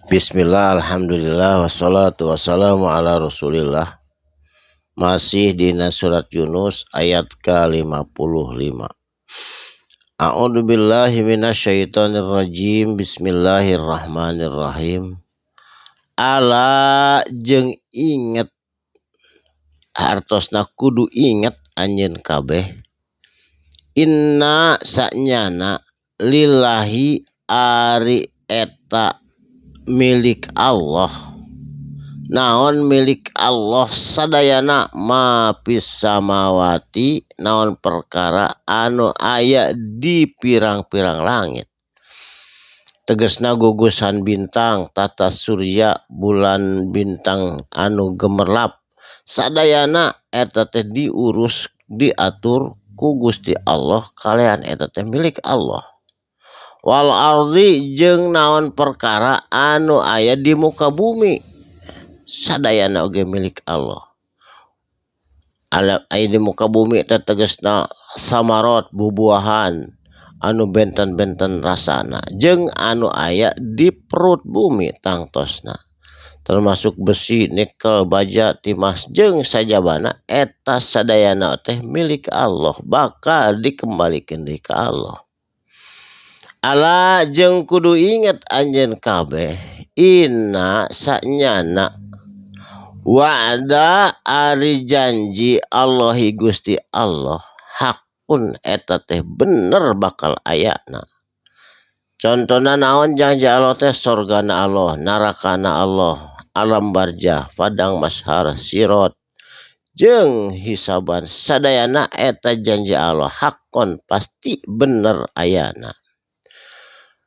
Bismillah, alhamdulillah, wassalatu wassalamu ala rasulillah. Masih dina surat Yunus ayat ke-55. A'udzu billahi minasyaitonir rajim. Bismillahirrahmanirrahim. Ala jeung inget, hartosna kudu inget anjeun kabeh. Inna sanyana lillahi ari eta milik Allah. Naon milik Allah sadayana ma fis samawati naon perkara anu aya di pirang-pirang langit. Tegesna gugusan bintang, tata surya, bulan bintang anu gemerlap sadayana eta teh diurus diatur ku Gusti Allah kalian eta teh milik Allah. Wal ardi jeung naon perkara anu aya di muka bumi sadayana oge milik Allah. Aya di muka bumi teh tegesna samarot bubuahan anu benten-benten rasana jeung anu aya di perut bumi tangtosna termasuk besi, nikel, baja, timah jeung sajabana eta sadayana teh milik Allah bakal dikembalikeun deui ka Allah. Ala jeung kudu inget anjeun kabeh inna sanyana wa'da ari janji Allahi Gusti Allah hakun eta teh bener bakal ayana. Contona naon janji Allah teh sorgana Allah, narakana Allah, alam barjah, padang mahsyar, sirat jeung hisaban sadayana eta janji Allah hakon pasti bener ayana.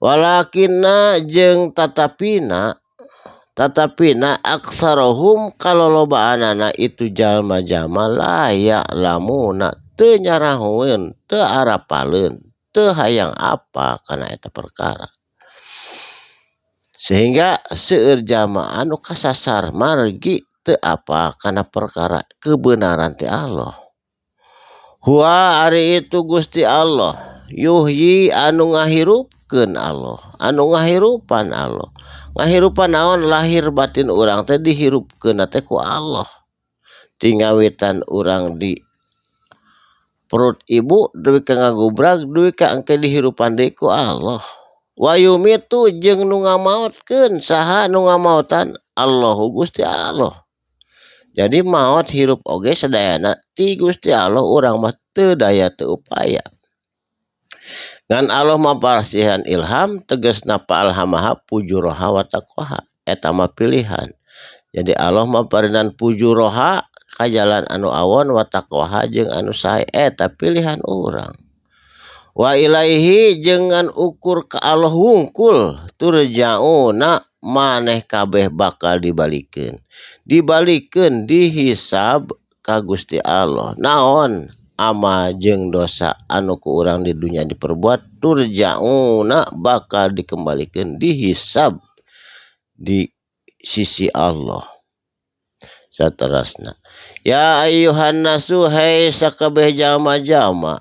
Walakinna jeung tatapina tatapina aksarohum kalolobaanana itu jalma-jalma la ya'lamuna teu nyarahoeun teu arapaleun teu hayang apa kana eta perkara. Sehingga seueur jalma anu kasasar margi teu apa kana perkara kebenaran ti Allah. Huwa ari itu Gusti Allah yuhyi anu ngahirupkeun Allah, anu ngahirupan Allah. Ngahirupan naon lahir batin urang teh dihirupkeun teh ku Allah. Tingawitan urang di perut ibu dugi ka ngagubrag dugi ka engke dihirupan deui ku Allah. Wa yumitu jeung nu ngamaotkeun saha nu ngamaotan Allahu Gusti Allah. Jadi maot hirup oge sadayana ti Gusti Allah urang mah teu daya teu upaya. Ngan Allah mapasihan ilham tegasna fa'alhamaha fujuraha wa taqwaha eta mah pilihan. Jadi Allah maparinan fujuraha ka jalan anu awon wa taqwaha jeung anu sae eta pilihan urang. Wa ilaihi jeung ngan ukur ka Allah wungkul turja'una maneh kabeh bakal dibalikeun. Dibalikeun dihisab ka Gusti Allah. Naon amal jeung dosa anu ku urang di dunia diperbuat turja'una bakal dikembalikeun dihisab di sisi Allah. Saterasna ya ayyuhan nasu hai sakabeh jalma-jalma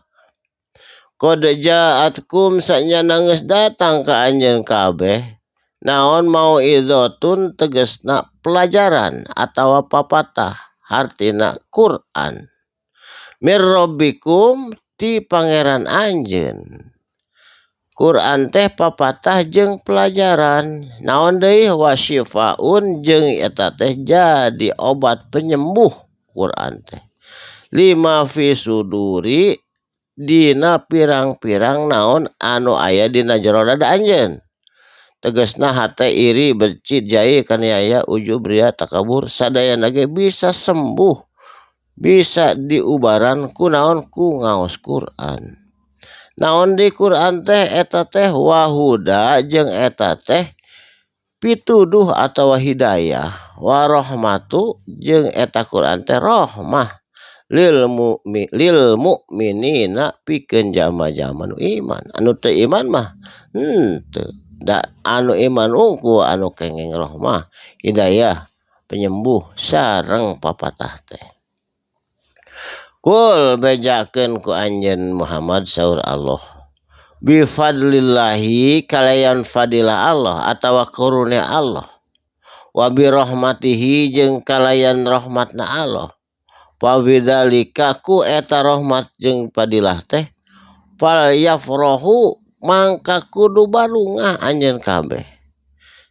qad ja'atkum sanyana geus datang ka anjeun kabeh naon mau'izatun tegasna pelajaran atawa papatah hartina Quran mir rabbikum ti pangeran anjeun. Quran teh papatah jeung pelajaran naon deui wasyifaun jeung eta teh jadi obat penyembuh Quran teh lima fi suduri dina pirang-pirang naon anu aya dina jero dada anjeun. Tegasna hate iri benci jai kaniaya ujub ria takabur sadayana ge bisa sembuh bisa diubaran ku naon ku ngaos Quran. Naon di Quran teh eta teh wahuda jeung eta teh pituduh atawa hidayah warahmatu jeung eta Quran teh rahmah lil mukminina pikeun jalma-jalma nu iman. Anu teu iman mah henteu da anu iman unggul anu kengeng rahmah hidayah penyembuh sareng papatah teh. Kul bejakeun ku anjeun Muhammad saur Allah. Bi fadlillahi kalayan fadilah Allah atawa karunia Allah wa bi rahmatihi jeung kalayan rahmatna Allah fa bidzalika ku eta rahmat jeung fadilah teh fal yafrahu mangka kudu barungah anjeun kabeh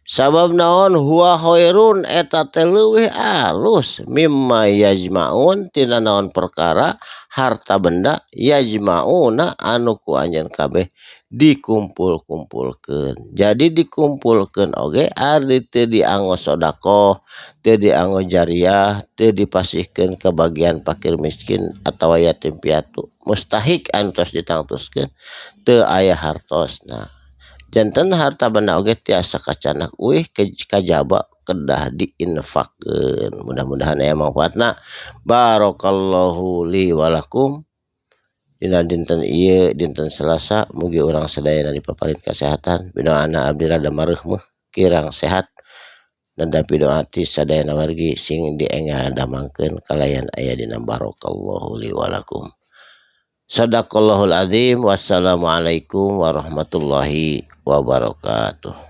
sabab naon huwa khairun eta teh leuwih alus mimma yajmaun tina naon perkara harta benda yajmauna anu ku anjeun kabeh dikumpul-kumpulkeun. Jadi dikumpulkeun oge ari teu dianggo sedekah, teu dianggo jariah, teu dipasihkeun ka bagian fakir miskin atawa yatim piatu mustahik anu tos ditangtuskeun teu aya hartosna. Janten harta benda oge tiasa kacanak uih kajaba kedah diinfakkeun. Mudah-mudahan aya manfaatna. Barakallahu li walakum. Dina dinten ieu dinten Selasa mugi urang sadayana dipaparin kasehatan. Binoana abdi rada mareuhmeuh kirang sehat. Nadapi doa ti sadayana wargi sing dienggal damangkeun kalayan aya dina barakallahu li walakum. Sadaqallahul azim. Wassalamualaikum warahmatullahi wabarakatuh.